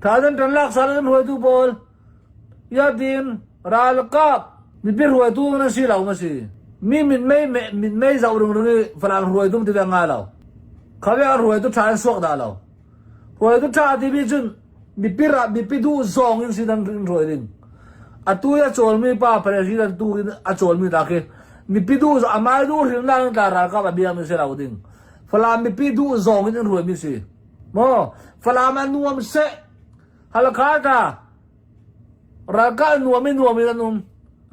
Tha nan ṭan lak sal nan hruaitu pawl yatin ralkap mipi hruaitu nan si lo ma si. Mi mitmei mitmei zoh ringring i Falam hruaitu ti ve nga lo. Khabe an hruaitu ṭha an suak dah lo. Hruaitu ṭha timi cun mipi ra mipi duh zawng in si nan in hruai ding. Atu i a cawlmi pa president tu in a cawlmi ta khi mipi duh amai duh hrimnak in tla ralkap a biakmi si lo ding. Falam mipi duh zawng in in hruaimi si. Maw Falam ah nuam seh Halkha ta ralkap nuam in nuam in an um.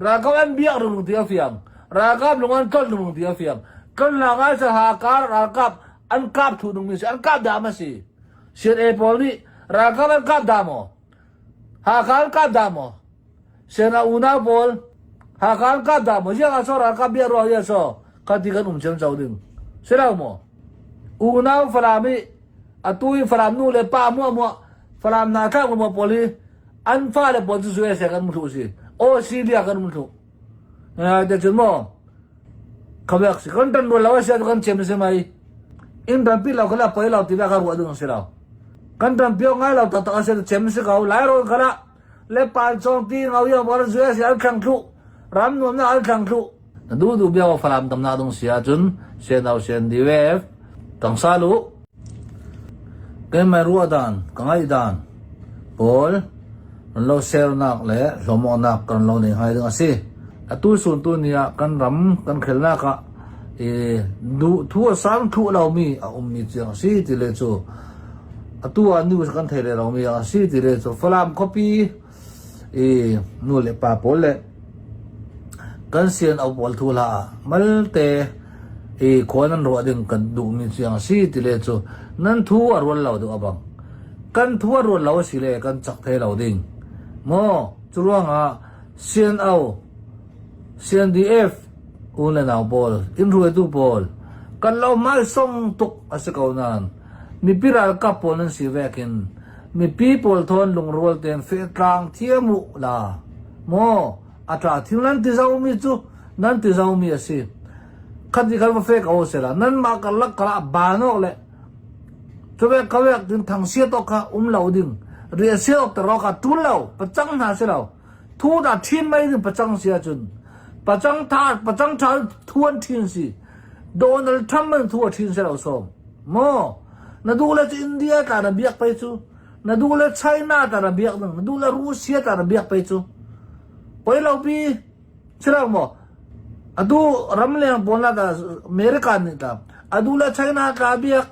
Ralkap an biak rung ti a fiang. Ralkap lung an tlon rung ti a fiang. Tlonnak ah sa Hakha ralkap an kap thu ding mi si an kap dah ma si. CNA pawl nih ralkap an kap dah maw? Hakha an kap dah maw? CNA unau pawl Hakha an kap dah maw? Ziang ah so ralkap bia ruang ya so kha ti kan um cem cho ding. Si lo maw? Unau Falam i atu i Falam nu le pa muah muah Falam hna thlak muah pawl hi an fale pawl cu USA kan um thlu si. Australia kan um thlu. Te cun maw khabek si kan tan rual lo a si kan cem si mai. In rampi lo khala poi lo ti ka ruah ding si lo. Kan rampi ngai lo tak tak a si cem si ko lai ro khala le pan chong ti ngau yang war USA an thlang thlu ram nuam na an thlang thlu na du du bia falam tam na dong si ahcun sen au sen DWF tang sa lu keimah ruah dan ka ngaih dan pawl kan lo sernak le hlawmawnak kan lo nei ngai ding a si. Atu sun tu ni ah kan ram kan khelnak ah i duh thu a sang thu lomi a ummi chiang a si ti le cu atu ah news kan thei le lomi a si ti le cu Falam khuapi i nu le pa pawl le kan sian au pawl thu hla ah malte i khua nan ruah ding kan duhmi chiang a si ti le cu nan thu a rual lo deuh abang kan thu a rual lo a si le kan cak thei lo ding maw cu ruangah CNO CNDF u le nau pawl inn hruaitu pawl kan lo hmai song tuk a si ko nain mipi ralkap pawl nan si vekin mipi pawl thawn lungrual tein fehtlang thiam u la maw a tla thil nan ti zomi cu nan ti zomi a si khat ni khan va fe ko se la nan mah karlak kala banok le cuve kawek din thang sia to kha um lo ding ria sia ok te ro kha tul lo pachang hna si lo thu da thin mai ding pachang sia cun pachang tha pachang tha thuan thin si Donald Trump man thu a thin se lo som mo na du le chu India ta na biak pai chu na du le China ta na biak ding na du le Russia ta na biak pai chu poi lo pi Silo maw? Atu ramleng pawl nak ah America nih ta adu le China tla biak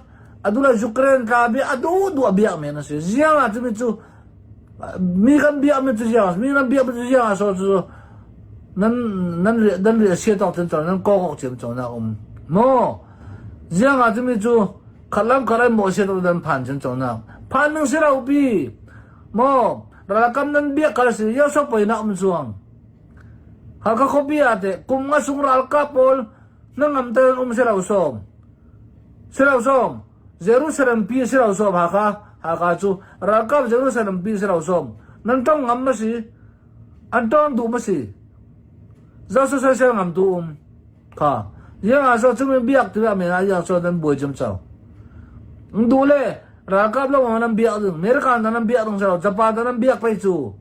adu le Ukraine tla biak adu du a biak men a si. Ziang ah cumi cu mi kan biak mi cu ziang mi nan biak mi cu ziang ah so cu nan nan nan ri sia tawk cun nan kok cem cho na um mo ziang ah cumi cu khalam kharai mo sia tawk nan phan cun cho na phan ning si lo pi mo ralkam nan biak kal si yo so poi na um chuang Halkha khuapi ah teh kum nga sung ralkap pawl hnangam tein um si lo sawm. Si lo sawm. Jerusalem pi si lo sawm Hakha. Hakha cu ralkap Jerusalem pi si lo sawm. Nan tong ngam ma si? An tong duh ma si? Zo so soisel ngam tu um. Kha. Yang ah so cumi biak tu ah men ah yang so nan buai cam chau. Duh le ralkap lo nan biak ding. American nan biak ding si lo. Japan nan biak pei cu.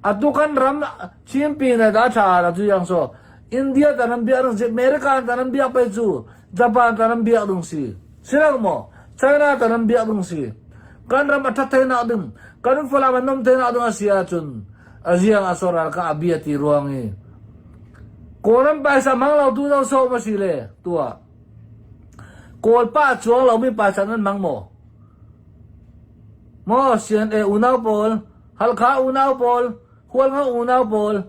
Atu kan ram Chinpi na da tha la cu yang so India ta nan biak ding si America ta nan biak pe cu Japan ta nan biak ding si silang maw China ta nan biak ding si kan ram a that thei nak ding kan falam a nom thei nak ding a si ahcun a ziang a soral ka a bia ti ruang i Kawlram paisa mang lo tu zo so ma si le tua Kawl pa chuang lo mi pa chan nan mang maw Maw CNA unau pawl Halkha unau pawl, Hualngo unau pawl,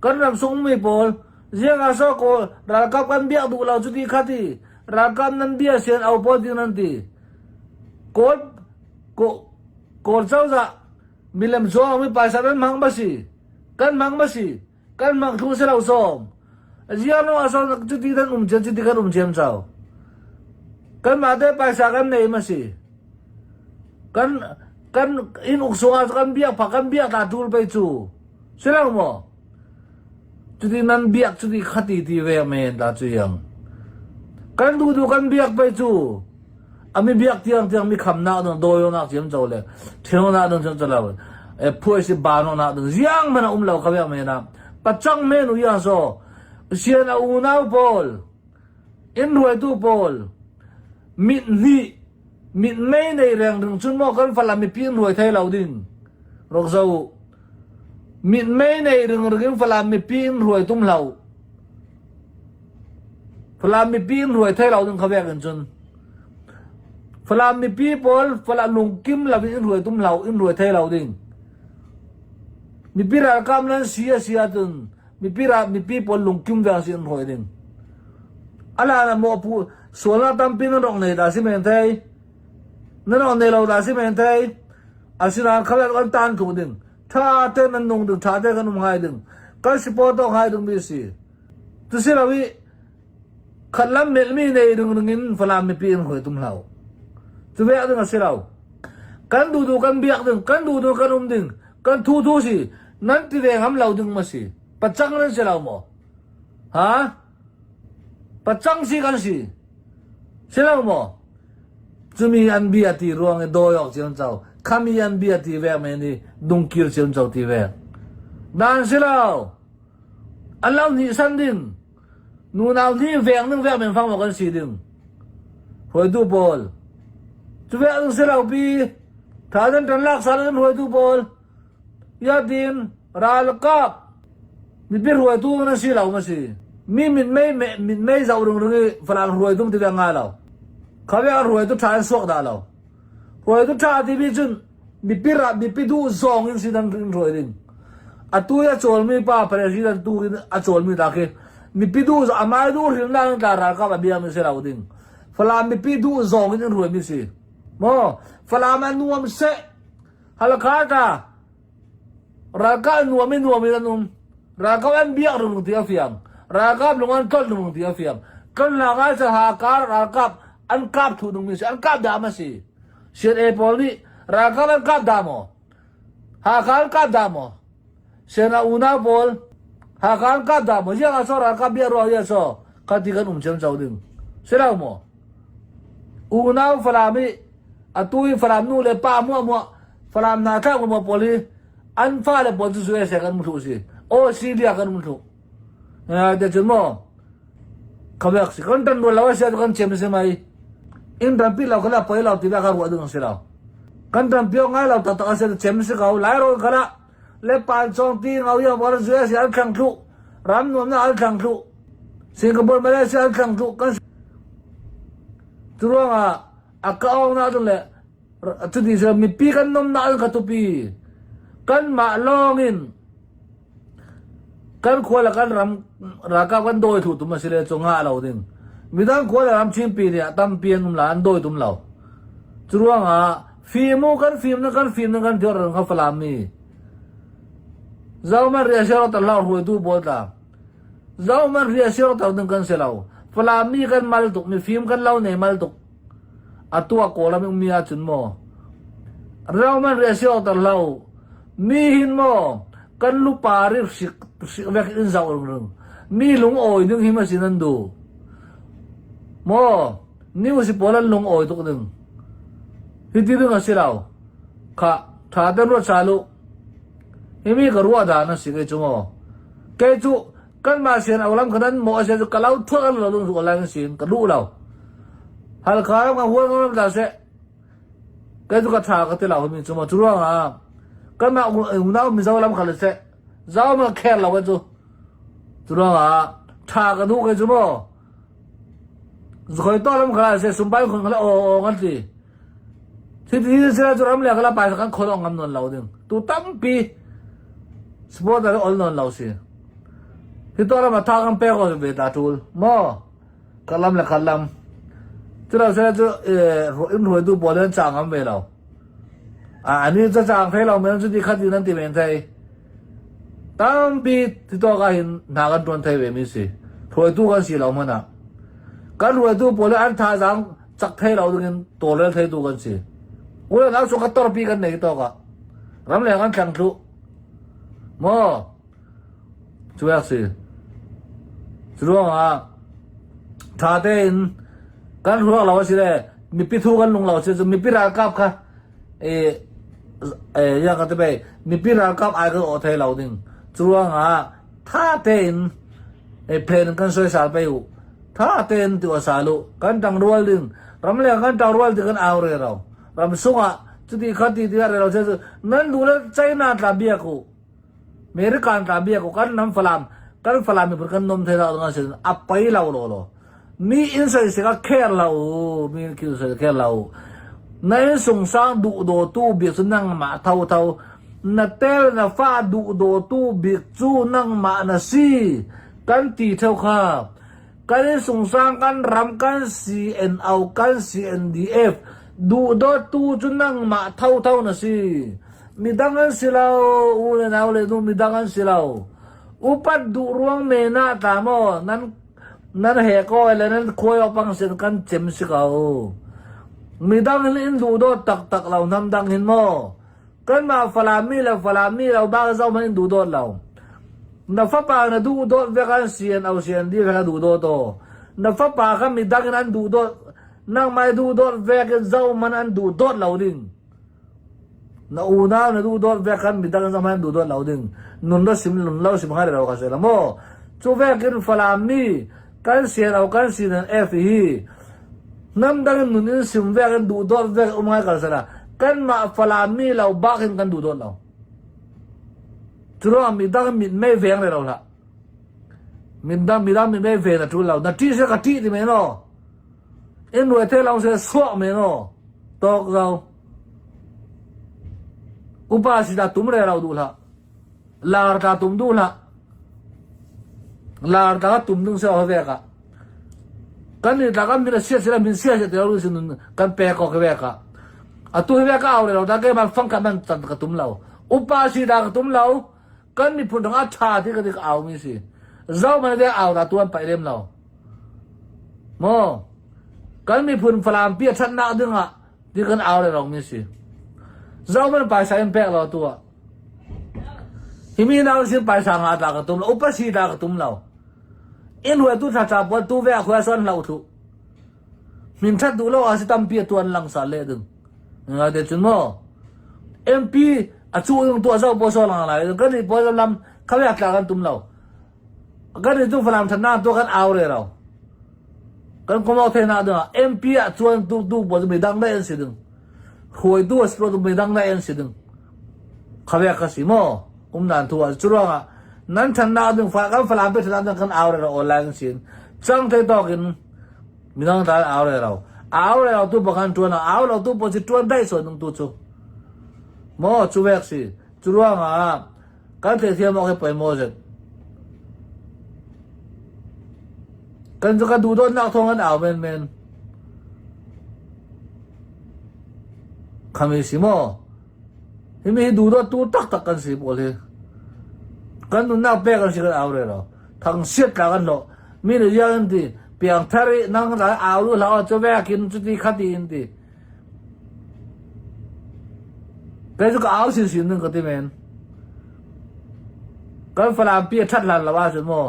kan ram sungmi pawl, ziang ah so kawl ralkap kan biak duh lo cuti khati, ralkap nan bia sian au pawl ding nan ti. Kawl kawl cozah milem zuang mi paisa nan hmang ba si, kan hmang ba si, kan hmang thlu si lo sawm. Ziang no aso cuti kan um ciam cuti kan um ciam chau. Kan mah te paisa kan nei ma si. Kan kan inn uk sungah kan biak pa kan biak ta tul pei cu. Si lo maw? Cuti nan biak cuti khati ti ve men ta cu yang. Kan duh duh kan biak pei cu. Ami biak tiang tiang mi khamnak ding dawinak ciam co le ṭhenonak ding ciam co lo e phuai si banonak ding ziang man a um lo kha bek men ah pacang men u ya so sian a unau pawl in ruaitu pawl mit hnih mit mei nei reng ding cun maw kan falam mipi in ruai thei lo ding rok zo mit mei nei ring ring in falam mipi in ruai tum lo Falam mipi in ruai thei lo ding kha vek in cun Falam mipi pawl Falam lungkim lo in ruai tum lo in ruai thei lo ding mipi ralkap nan si a si ahcun mipi ra mipi pawl lungkim veng si in ruai ding ala na mo pu sualnak tampi nan rok nei da si men thei nan rok nei lo da si men thei asinain khalat kan tan thu ding tha te nan nung ding tha te kan um ngai ding kan support awk ngai ding mi si tu si lo i khat lam melmi nei ring ring in Falam mipi in hoi tum hlau cu ve ding a si lo kan du du kan biak ding kan du du kan um ding kan thu thu si nan ti ve ngam lo ding ma si pacang nan si lo maw ha pacang si kan si si lo maw Cumi an bia ti ruang i dawi awk cio co. Khami an bia ti vek men i dungkir cio co ti vek. Dan si lo. An lo nih san ding. Nunau nih veng ning vek men fang ma kan si ding. Hruaitu pawl. Cu vek ding si lo pi. Tha nan tan lak sa nan hruaitu pawl. Ya din ralkap mipi hruaitu na si lo ma si mi mitmei mitmei zoh ring ring i falang hruaitu ti ve nga lo khabe an hruaitu tha an suak dah lo hruaitu tha ti mi cun mipi ra mipi duh zong in si dan rin hruai ding atu i a cawlmi pa president tu in a cawlmi ta khi mipi duh amai duh hrim na tla ralkap a bia mi si lo ding falam mipi duh zong in in hruai mi si mo falam an nuam seh Halkha ta ralkap nuam in nuam in an um. Ralkap an biak rung ti a fiang. Ralkap lung an tlolh rung ti a fiang. Kan lak ah sa Hakha ralkap an kap thu ding mi si an kap dah ma si. CNA pawl nih ralkap an kap dah maw? Hakha an kap dah maw? CNA unau pawl Hakha an kap dah maw? Ziang ah so ralkap bia ruah ya so khati kan um cem cho ding. Si lo maw? Unau Falam i atu i Falam nu le pa muahmuah Falam hna thlak muahmuah pawl hi an fale pawl cu USA kan um thlu si. Australia kan um thlu. Te cun maw khabek si kan tan rual lo a kan chem si mai. In rampi lo khala poi lo ti ka ruah ding si lo. Kan rampi ngai lo tak tak a si chem si ko lai ro khala le pan chong ti ngau ya war USA an thlang thlu ram nuam na an thlang thlu Singapore Malaysia an thlang thlu kan cu ruangah a ka awng na le cuti cu mipi kan nom na an ka tupi kanmah lawng in kan khua le kan ram ralkap kan dawi thlu tum a si le cu ngah lo ding midang khua le ram chinpi nih ah tampi an um la an dawi tum lo cu ruangah fim u kan fim na kan fim na kan thior kha falam mi zoman ria sero ta lau hruaitu pawl tla zoman ria sero ta ding kan si lo falam mi kan mal tuk mi fim kan lo nei mal tuk atu a kawlam ummi ahcun maw rauman ria si awk lo mi hin maw kan lupa ri hrik hrik vek in zau ring ring mi lung awi ding hi ma sin an du maw news pawl an lung awi tuk ding hi ti ding a si lo kha tha ten ruat sa lu hi mi ka ruah dan a si kei cu maw kei cu kanmah sian au lam khanan maw a sia cu ka lau thuak an lo ding su online sin ka duh lo Halkha ram ka hual ngam dah seh kei cu ka tha ka ti lo mi cu maw cu ruangah kanmah unau Mizo lam khal seh zau ma kher lo cu cu ruangah tha ka duh kei cu maw khoi to lam khala seh sumpai khon khala o o kan ti Thiti sila cu ram le kala paisa kan khon ngam non lo ding. Tu tampi sport ol non lo si. Hi to ram atha kan pe ko ve ta tul. Mo kalam le khalam. Cu lo sila cu in ruai tu pawl an chang ngam ve lo. A ani ca chang thei lo men cu ti khat in an ti men thei. Tampi ti to ka hin hna kan tuan thei ve mi si. Hruaitu kan si lo mana. Kan hruaitu pawl an thazaang cak thei lo dingin tawlrel theitu kan si. Ule nau cu ka torpi kan nei to ka. Ram leng an thlang thlu. Maw cu yak si. Cu ruangah tha tein kan ruak lo a si le. Mipi thu kan lung lo si cu mipi ralkap kha ya ka ti bei mipi ralkap ai kan aw thei lo ding. Cu ruangah tha tein phen kan soisal pe u. Tha tein tu sal u. Kan tang rual ding. Ramleng kan tang rual ti kan au re ro. Ram sungah cuti khati ti re lo che cu nan duh le China tla biak u. American tla biak u kan ram Falam kan Falam miphun kan nom thei lo ding sin a pei lo lo lo. Mi in soi ka care lo mi ki soi care lo. Na in sung sang duh do tu bik cu nangmah tho tho na tel na fa duh do tu bik cu nangmah na si kan ti theo kha kan in sungsang kan ram kan CNO kan CNDF duh dawttu cu nangmah thotho na si midang an si lo u le nau le nu midang an si lo upat duh ruang men ah tla maw nan nan he ko le nan khuai opang sin kan cem si ko midang hin in duh dawt taktak lo nam dang hin maw kanmah Falam mi le Falam mi lo bak zo man in duh dawt lo na fapa na duh dawt ve kan sian au sian di ve ka duh dawt o na fapa kha midang in an duh dawt nangmah duh dawt ve in zo man an duh dawt lo ding na unau na duh dawt ve kan midang in zo man an duh dawt lo ding nun lo sim nun lo sim ha lo ka se la mo chu vek in Falam mi kan sian au kan sin an f hi Hnamdang in nun in sim vek in duhdawt vek um ngai kal sala kanmah Falam mi lo bak in kan duhdawt lo. Curuang midang mit mei veng re lo hlah. Midang midang mit mei ven a ṭul lo. Na ṭih se ka ṭih ti men aw. In ruai the long se suak men aw. Tok zo. Upa si ta tum re lo duh hlah. Lar ta tum duh hlah. Lar ta tum ding se ho vek ah. Kan ni tla kan min a sia sila min sia sia ti lo sin kan pe ko ke vek ah. Atu hi vek au re lo ta ke man fang ka man tan ka tum lo. Upa si da ka tum lo. Kan miphun dang a tha ti ka ti ka au mi si. Zau man de au da tuan pai lem lo. Mo kan miphun Falam pi a that nak ding ah ti kan au le rong mi si. Zau man paisa in pek lo tu ah. Hi mi nau sin paisa nga ta ka tum lo, upa si ta ka tum lo. In hue tu tha cha puan tu ve a khua son lo thu. Min that du lo a si tampi a tuan lang sa le ding. Nga de chun mo. MP a chu yung tu a zau po so lang lai. Kan ni po lam khawe tla kan tum lo. Kan ni tu falam than na tu kan au re ro. Kan komau the na ding MP a chuan tu tu po mi dang dai an si ding. Hruaitu a si tu mi dang dai an si ding. Khawe ka si mo. Um nan thu a churuanga nan than na ding fa kan falam pe than ding kan au re ro online sin. Chang the tok in minang ta au re ro. Au re ro tu bakan tuan au lo tu po chi tuan dai so nung tu chu. Mo chu vek si. Churuanga Kan theithiam awk hi poi zet. Kan cu kan duhdawtnak thawng an au menmen. Khami si maw? Hi mi hi duhdawt tu taktak kan si pawl hi. Kan nunnak pek an si kan au re lo. Thang siat tla kan hlawh. Mi nih iang in ti piang thar i nang la au lu hlah cu vek in cuti khati in ti. Kei cu ka au sinsin ding ka ti men. Kan Falam pi a ṭhat hlan lo ahcun maw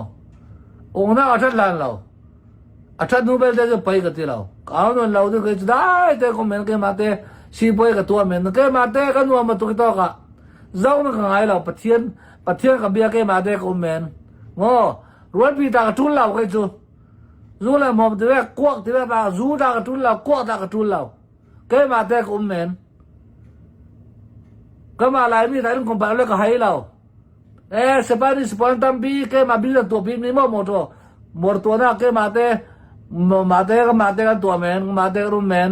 ungnak a ṭhat hlan lo. A ṭhat hnu belte cu pei ka ti lo. Ka au nawn lo ding kei cu dai te ko men keimah te sipuai ka tuah men keimah te ka nuam tuk i tawk ah zong na ka ngai lo Pathian Pathian ka bia keimah te ka um men. Maw rualpi ta ka ṭul lo kei cu. Zu le hmawm ti vek, kuak ti vek dah, zu dah ka ṭul lo, kuak dah ka ṭul lo. Keimah te ka um men. Kamah Laimi dah in compare le ka hai lo. Eh, Spanish pon tampi keimah bil tuah pi mi mo motor. Mor tuah na keimah te ma te ka ma te kan tuah men, ma te ka um men.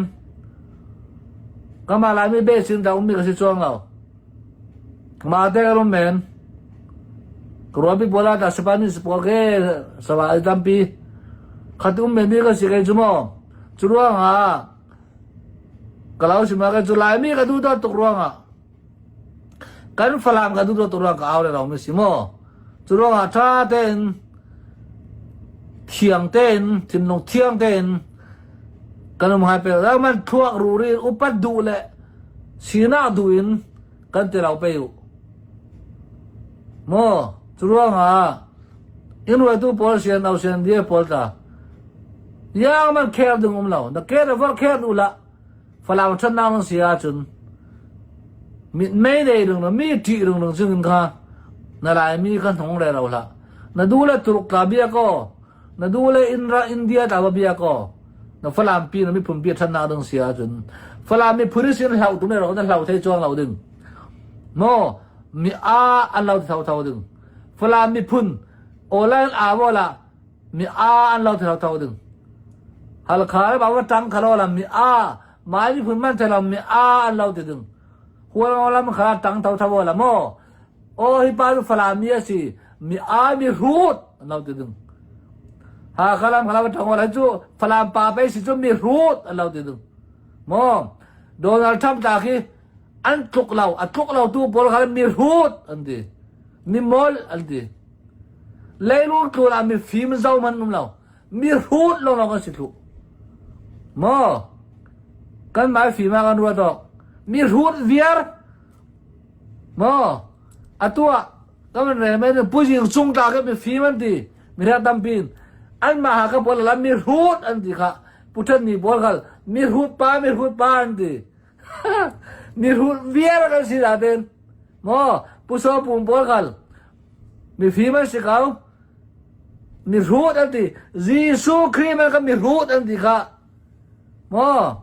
Kamah Laimi be sin dah um mi ka si chuang lo. Mah te ka rum men. Ka ruapi pawl ah dah Spanish pawl ke sawa ai tampi. Khat um men mi ka si kei cu maw. Cu ruang ah ka lau si ma ke cu Laimi ka duh tuk ruang ah kan Falam ka duh tuk ruang ka au le rong mi si maw. Cu ruang ah tha tein thiang tein thinlung thiang tein kan um hai pe man thluak ruri upat duh le sinak duh in kan ti lo pe u. Maw, curuangah in ruaitu pawl sian au sian dia pawl ta yang man kher ding um lo na ke na vor kher du la. Falam ṭhatnak nan si ahcun mitmei nei ring mi ṭih ring ring cungin kha na Laimi kha hnong re lo hlah. Na du le Turuk tla bia ko, na du le Inra India tla va bia ko. Na Falam pi na miphun pi ṭhatnak ding si ahcun Falam miphun sin hlau tu ne ro na hlau thei chuang lo ding. Maw mi a an lo tho tho ding. Falam miphun online a wala mi a an lo thei tho ding Halkha le bawa tang khalo lam mi a mai mi phun man thei lo mi a an lo ti ding hual lam kha tang tho tho la mo o hi pa lu fala mi asi mi a mi hrut an lo ti ding ha khalam khala tang wala chu falam pa pe si chu mi hrut an lo ti ding mo Donald Trump ta khi an tluk lo a tluk lo tu pawl kha mi hrut an ti mi mol an ti Leilung tlun ah mifim zohmanh um lo. Mi hrut lawnglawng kan si thlu. Maw? Kan mai fim ah kan ruat awk. Mi hrut viar. Maw? Atu ah kan rel men puzing cung ta ke mifim an ti. Mi hrek tampin. An mah ha ka pawl la mi hrut an ti kha. Puthan ni pawl khal mi hrut pa mi hrut pa an ti. Mi hrut viar kan si da ten. Maw? Puso pum pawl khal Mifim an si ko. Mihrut an ti. Jesuh Khrih man kha mihrut an ti kha. Maw?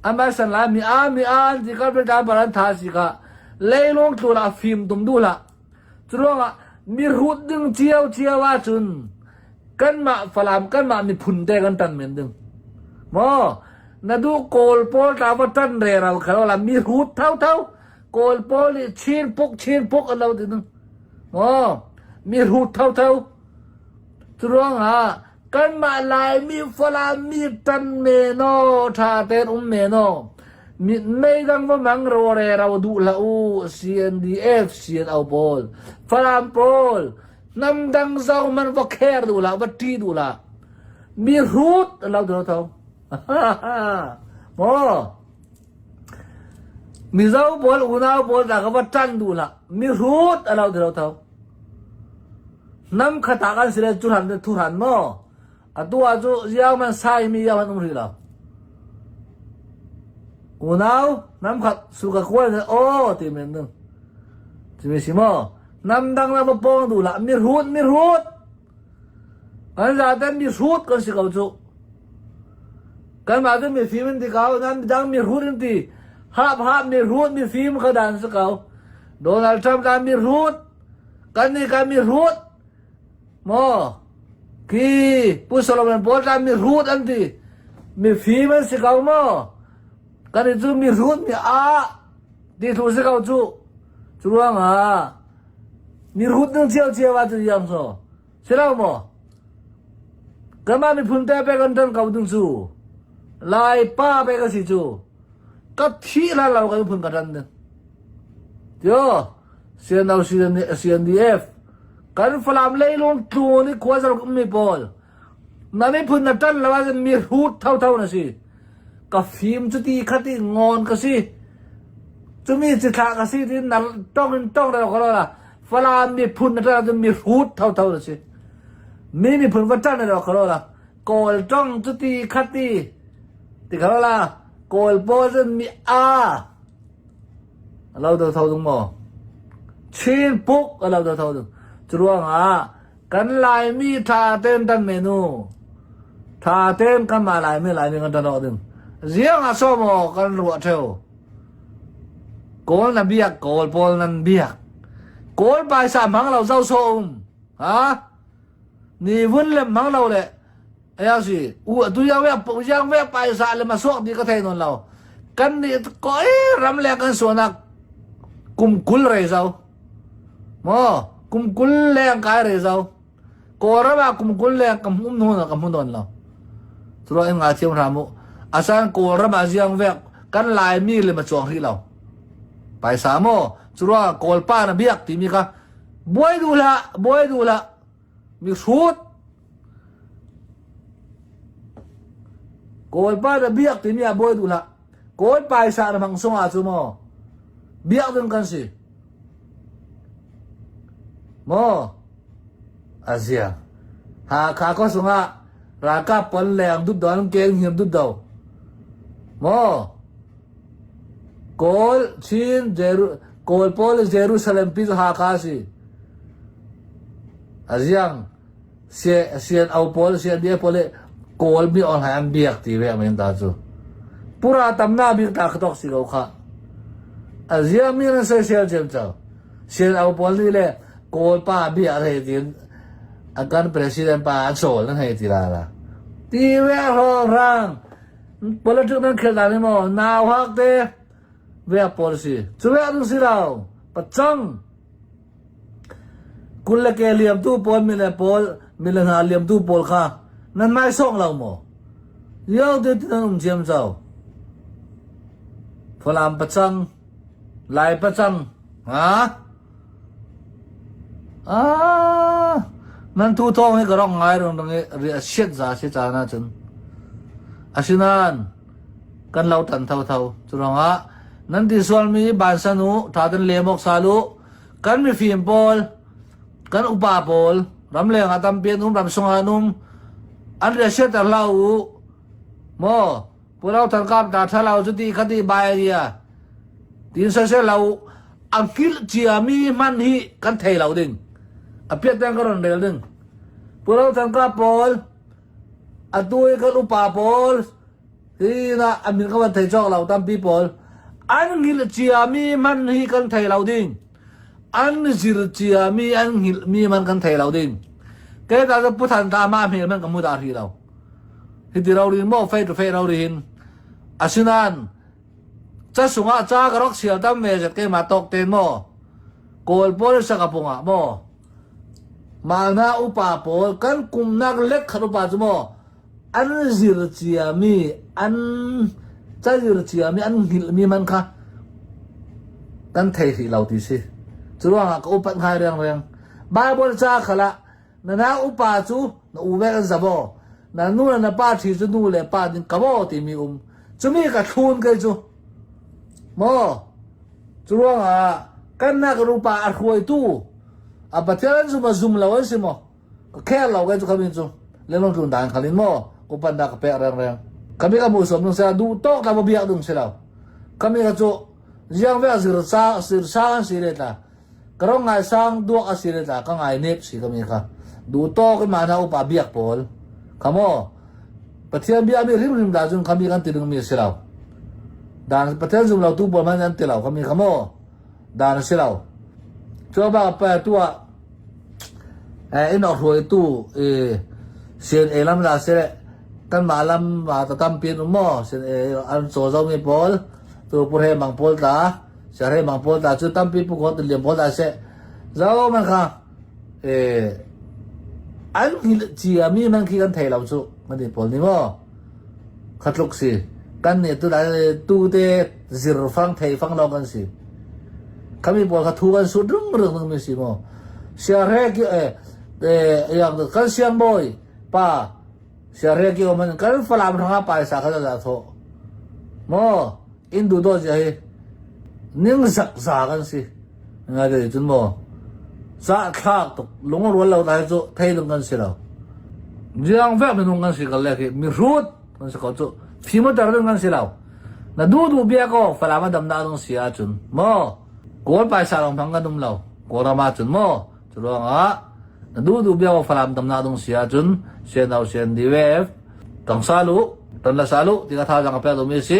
Amah san lai mi a mi a an ti kha bar bar an tha si kha. Leilung tlun ah fim tum duh hlah. Curuangah mihrut ding cio cio ahcun kanmah Falam kanmah miphun te kan tan men ding. Maw? Na duh Kawl pawl ta va tan re rau kha la mihrut tho tho Kawl pawl nih chin puk chin puk an lo ti ding. Maw mi hrut thotho. Curuangah kanmah Laimi Falam mi tan me no tha ten um me no mitmei dang va mang ro re ro duh hlah u CNDF CNO pawl Falam pawl hnam dang zong man va kher duh hlah va ṭi duh hlah mi hrut an lo tho tho maw Mizo pawl unau pawl ta ka va ṭan duh hlah. Mihrut a lo ti lo tho. Hnam khat ah kan si le cu hlan thu hran maw? Atu ah cu ziang man sai mi yang an um rih lo. Unau hnam khat su ka kual ne aw ti men ding. Timi si maw? Hnam dang la va pawng duh hlah. Mihrut mihrut. Kan zaten mihrut kan si ko cu. Kanmah cu mifim in ti ko, nan midang mihrut in ti. Hap hap mihrut mifim kha dan si ko. Donald Trump ka mihrut, kan nih ka mihrut. Maw? Khi Pu Solomon pawl ka mihrut an ti. Mifim an si ko maw? Kan nih cu mihrut mi a ti thlu si ko cu. Cu ruangah mihrut ning cio cio ah cu iang so. Si lo maw? Kanmah miphun te pek an ṭan ko ding cu Laipa pek a si cu ka thih hlan lo kan miphun ka ṭan ding. Tio CNO CNDF kan Falam leilung tlun i khua zaruk ummi pawl na miphun na ṭan lo ahcun mi hrut thotho na si. Ka fim cuti khati ngawn ka si. Cumi cithlah ka si tin na tong in tong reo ko la Falam miphun na ṭan ahcun mihrut thotho na si. Mi miphun va ṭan ro kho la Kawl ṭong cuti khati ti kho la Kawl pawl cun mi a a lo do tho dung maw Chin puk a lo do tho dung cu ruangah kan Laimi ṭha ten tan menu ṭha ten kan mah Laimi Laimi kan ṭan awk ding ziang ah so maw kan ruah ṭheo Kawl na biak Kawl pawl nan biak Kawl paisa hmang lo zo so um Ha? Ni vun le mang lo le aya si u tu yang ve yang ve paisa le ma suak di ka thei non lo kan ni koi ram le kan suanak kum kul rei zo mo kum kul leng kai rei zo kawlram ah kum kul leng kam um nu na kam hun non lo chu in nga thiam ramu asan kawlram ah ziang vek kan lai mi le ma chuang ri lo paisa mo chu kawl pa na biak ti mi ka Buai duh hlah, buai duh hlah. Mihrut. Kawlpa na biak timi ah buai duh hlah. Kawl paisa na hmang sung ah cu maw? Biak ding kan si. Maw? Azia. Hakha khua sungah ralkap pon leng dut do an keng hiam dut do. Maw? Kawl, Chin, Jeru, Kawl pawl Jerusalem pi cu Hakha si. A ziang sian au pawl sian bia pawl Kawl mi online an biak ti ve amen ta cu. Pura tamna bik ta khatok si ko kha. A ziang mi nan soisel cem chau. Sian au pawl nih le Kawl pa bia rei tin an kan president pa an sawl nan hei ti la la. Ti ve hrawng rang Politics nan khel dan hi maw nau hak te vek pawl si. Cu vek ding si lo. Pacang. Kul le ke liamtu pawl mi le pawl mi le hna liamtu pawl kha nan mai sawng lo maw? Yo te ti nan um ciam cau. Falam pacang, Lai pacang, ha? Ah, nan thu thawng hi ka rak ngai rung rung i ri a siat za si caan ahcun. Asinain kan lo tan thotho. Curuangah nan ti sualmi bansan u, ṭha ten lem awk sal u. Kan mifim pawl, kan upa pawl, ramleng ah tampi an um, ramsung ah an um. An ri a siatter hlah u. Maw, Pu Ro Than Kap ta ṭha lo cu ti kha ti bai ria. Tin sosel lo a hngilh ciami hman hi kan thei lo ding. A piat dang ka ron rel ding. Pu Ro Than Kap pawl, atu i kan upa pawl, hi na a min ka van thei cawk lo tampi pawl, an hngilh ciami hman hi kan thei lo ding. An zir ciami an hngilhmi man kan thei lo ding. Ke ta Pu Than ta ma hmel man ka mu dah ri lo. Hiti rori maw fei tu fei rori hin. Asinain ca sungah ca ka rak sial tam ve zet keimah tawk te maw Kawl pawl sakapung ah maw mah upa pawl kan kumnak lek khat upa cu maw an zir ciami an cazir ciami an hngilhmi man kha kan thei hrih lo ti si cu ruangah ka upat ngai reng reng Bible ca khal ah Na nau upa cu na u ve an zabo. Na nu le na pa ṭhi cu nu le pa ding ka maw timi um. Cumi ka thlun kei cu. Maw? Cu ruangah kan nak rupa a hruaitu a Pathian an zum a zum lo an si maw? Ka kher lo kei cu khamin cu. Lenglong tlun dan khalin maw? Upan dah ka pek reng reng. Kami ka mu som nung sila duh tawk ta biak dung si lo. Kami ka cu ziang ve zir sa sir sang an si le tla. Ka rong ngai sang duak a si le tla ka ngai nep si ka mi kha. Duh tawk in mah hna upa biak pawl. Kha maw? Pathian bia mi hrimhrim dah cun kha mi kan ti ding mi a si lo. Dan Pathian zum lo tu pawl hmanh an ti lo kha mi kha maw? Dan a si lo. Cu ba pa tu ah eh in hruaitu i CNA lam la se kan mah lam ma ta tampi an um maw CNA an caw zo mi pawl tu pu he mang pawl tla Siahre mang pawl ta cu tampi pu khawt liam pawl ta seh. Zo man kha eh an hngilh cia mi man khi kan thei lo cu kan ti pawl ni maw khatluk si kan nih tu tu te zir fang thei fang lawng kan si khami pawl kha thu kan sut rum rum rum mi si maw siahre ki eh eh yang kan siang bawi pa siahre ki man kan falam ranga paisa kha za tho maw In duh dawt zia hi ningzak za kan si. Ngai te cun maw zahthlak tuk lung rual lo ta hi cu thei ding kan si lo. Jiang vek minung kan si kal le khi mihrut kan si ko cu fimoter ding kan si lo. Na duh duh bia ko Falam a dam na dong si ahcun maw Kawl paisa lawng hmang kan um lo Kawlram ahcun maw cu ruangah na duh duh bia ko Falam dam na dong si ahcun CNO CNDF tang salu tan la salu ti ka tha zang ka pek dumi si.